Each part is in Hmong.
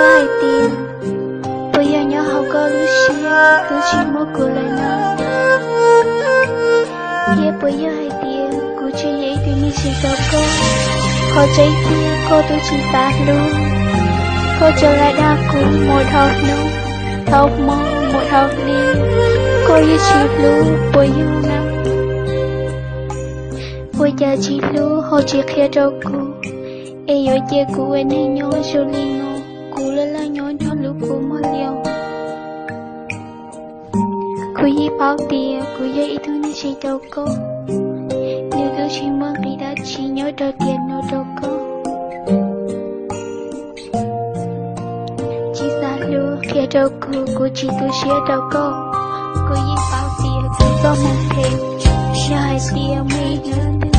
Hais tias, puas yog nyob hauv koj lub siab twb tsis muaj kuv lawm no? Thiab puas yog hais tias kuv tsis yog ib tug neeg zoo rau koj? Qhov tseeb tiag koj twb tsis xav hlub, koj tsuas lam dag kuv mus dhau hnub, dhau hmo, mus dhau hli, koj yeej tsis hlub puas yog na? Ua cas tsis hlub ho tsis qhia rau kuv, es yuav cia kuv ua neeg nyob zoo li no, kuv laj laj nyob nrog lub kua muag li os. Kuv yeej paub tias kuv yog ib tug neeg tsis rau koj, nws twb tsis muaj nqis dab tsi nyob rau tiam no rau koj. Tsis xav hlub qhia rau kuv, kuv tsis tu siab rau koj. Kuv yeej paub tias kuv txoj hmoo phem, yog hais tias muaj ib hnub twg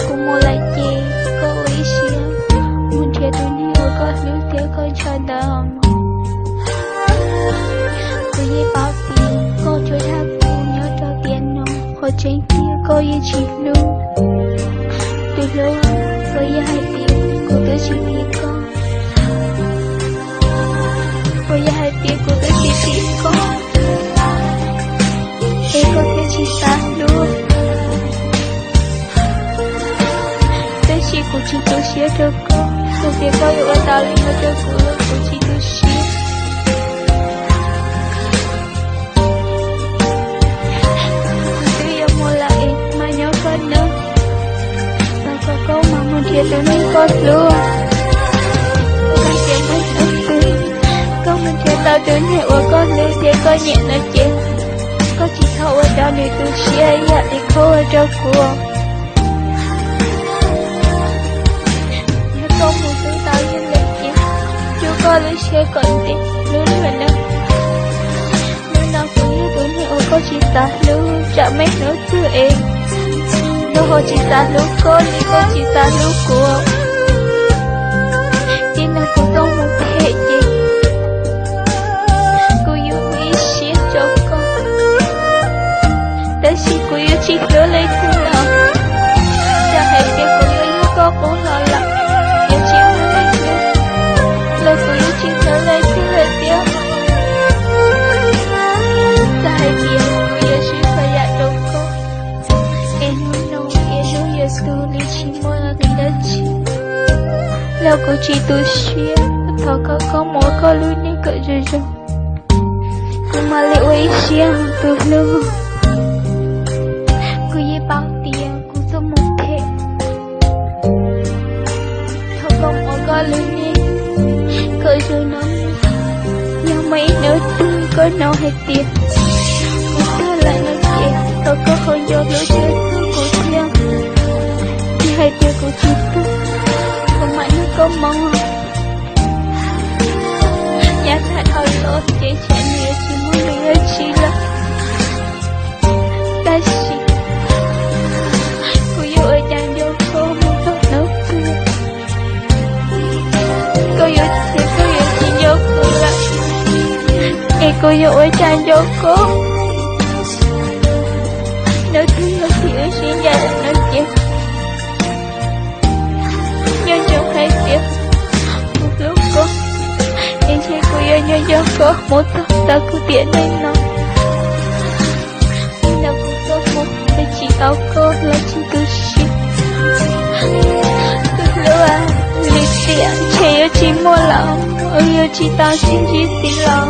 kuv mus lawm ces koj ua ib siab mus nrhiav tus neeg uas koj hlub thiab koj ntshaw ntawd. Kuv yeej paub tias koj tsuas dag kuv nyob rau tiam no, qhov tseeb tiag koj yeej tsis hlub. Tus hlub, puas yog hais tias kuv twb tsis phim koj? Puas yog hais tias kuv twb tsis phim koj, es koj thiaj tsis xav hlub? Tab sis kuv tsis tu siab rau koj, txawm tias koj yuav ua tau li no rau kuv los kuv tsis tu siab. Kuv twb yuav mus lawm es mas nyob koj nawb, thov kom koj mam mus nrhiav tus neeg koj hlub. Koj mus nrhiav tau tus neeg uas koj hlub thiab koj nyiam no ces koj tsis txhob ua rau nws tu siab ib yam li koj ua rau kuv. Yog koj mus hlub tau yog lawm ces rub koj lub siab kom ntev hlub luag nawb. Hnub no kuv yog tus neeg uas koj tsis xav hlub, tsam muaj ib hnub twg es luag ho tsis xav hlub koj li koj tsis xav hlub kuv. Txij no kuv txoj hmoo phem ces kuv yuav ua ib siab rau koj, tab sis kuv yuav tsis hlub leej twg los. Txawm hais tias kuv yuav yog koj qub los lawm, yuav tsis muaj leej twg, los kuv yuav tsis hlub leej twg lawm thiab. Txawm hais tias kuv yuav sib txhua yam rau koj, es hnub no es hnub yuav tu li tsis muaj nqis dab tsi los kuv tsis tu siab, thov koj, koj mus ua koj lub neej kom zoo zoo, kuv mam li ua ib siab tus hlub. Kuv yeej paub tias kuv txoj hmoo phem, thov koj mus ua koj lub neej kom zoo no. Yog muaj ib hnub twg koj hnov hais tias kuv tuag lawm no ces thov koj ho nco hlub thiab txhawb kuv thiab. Yog hais tias kuv tsis tuag, kuv mam nrog koj mus. Yav tag dhau los ces tsam nws yuav tsis muaj nqis dab tsi lawm, tab sis kuv yuav ua cas nco koj mus txog hnub twg? Koj yuav, koj yuav tsis nco kuv lawm, es kuv yuav ua cas nco koj? Hnub twg yog thaum wb sib ncaim lawm no ces nco ntsoov hais tias kuv hlub koj, es ntshe kuv yuav nco nco koj mus txog tau kuv tiam neej no. Txij no kuv txoj hmoo phem tsis tau koj los tsis tu siab. Tus hlub, lwm tiam ntshe yuav tsis muaj lawm, wb yuav tsis tau sib ntsib ntxiv los.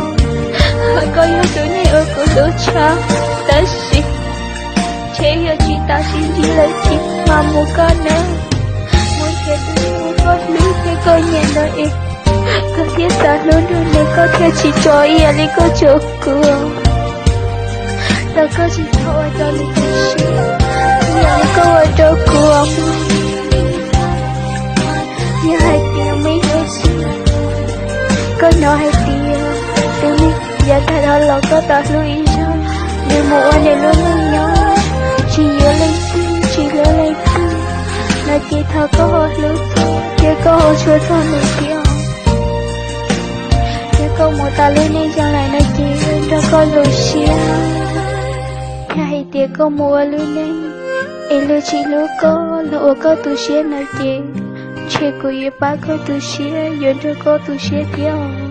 Koj yog tus neeg uas kuv hlub tshaj, tab sis ntshe yuav tsis tau sib ntsib lawm thiab, mas mus koj nawb. Mus nrhiav tus neeg uas koj hlub thiab koj nyiam ntawd es koj thiaj xav hlub nrog nws, koj thiaj tsis tso ib yam li koj tso kuv. Thov koj tsis txhob ua rau nws tu siab ib yam li koj ua rau kuv. Yog hais tias muaj ib hnub twg koj hnov hais tias tus neeg yav tag dhau los koj tau hlub ib zaug, nws mus ua nws lub neej nyob, tsis yuav leej twg tsis hlub leej twg no ces thov koj ho hlub thiab koj ho tshua txog nws thiab. Yog koj mus tau lub neej zoo lawm no ces nrog koj zoo siab. Yog hais tias koj mus ua lub neej es luag tsis hlub koj los ua koj tu siab no ces Ntshe kuv yuav pab koj tu siab, yuav nrog koj tu siab thiab.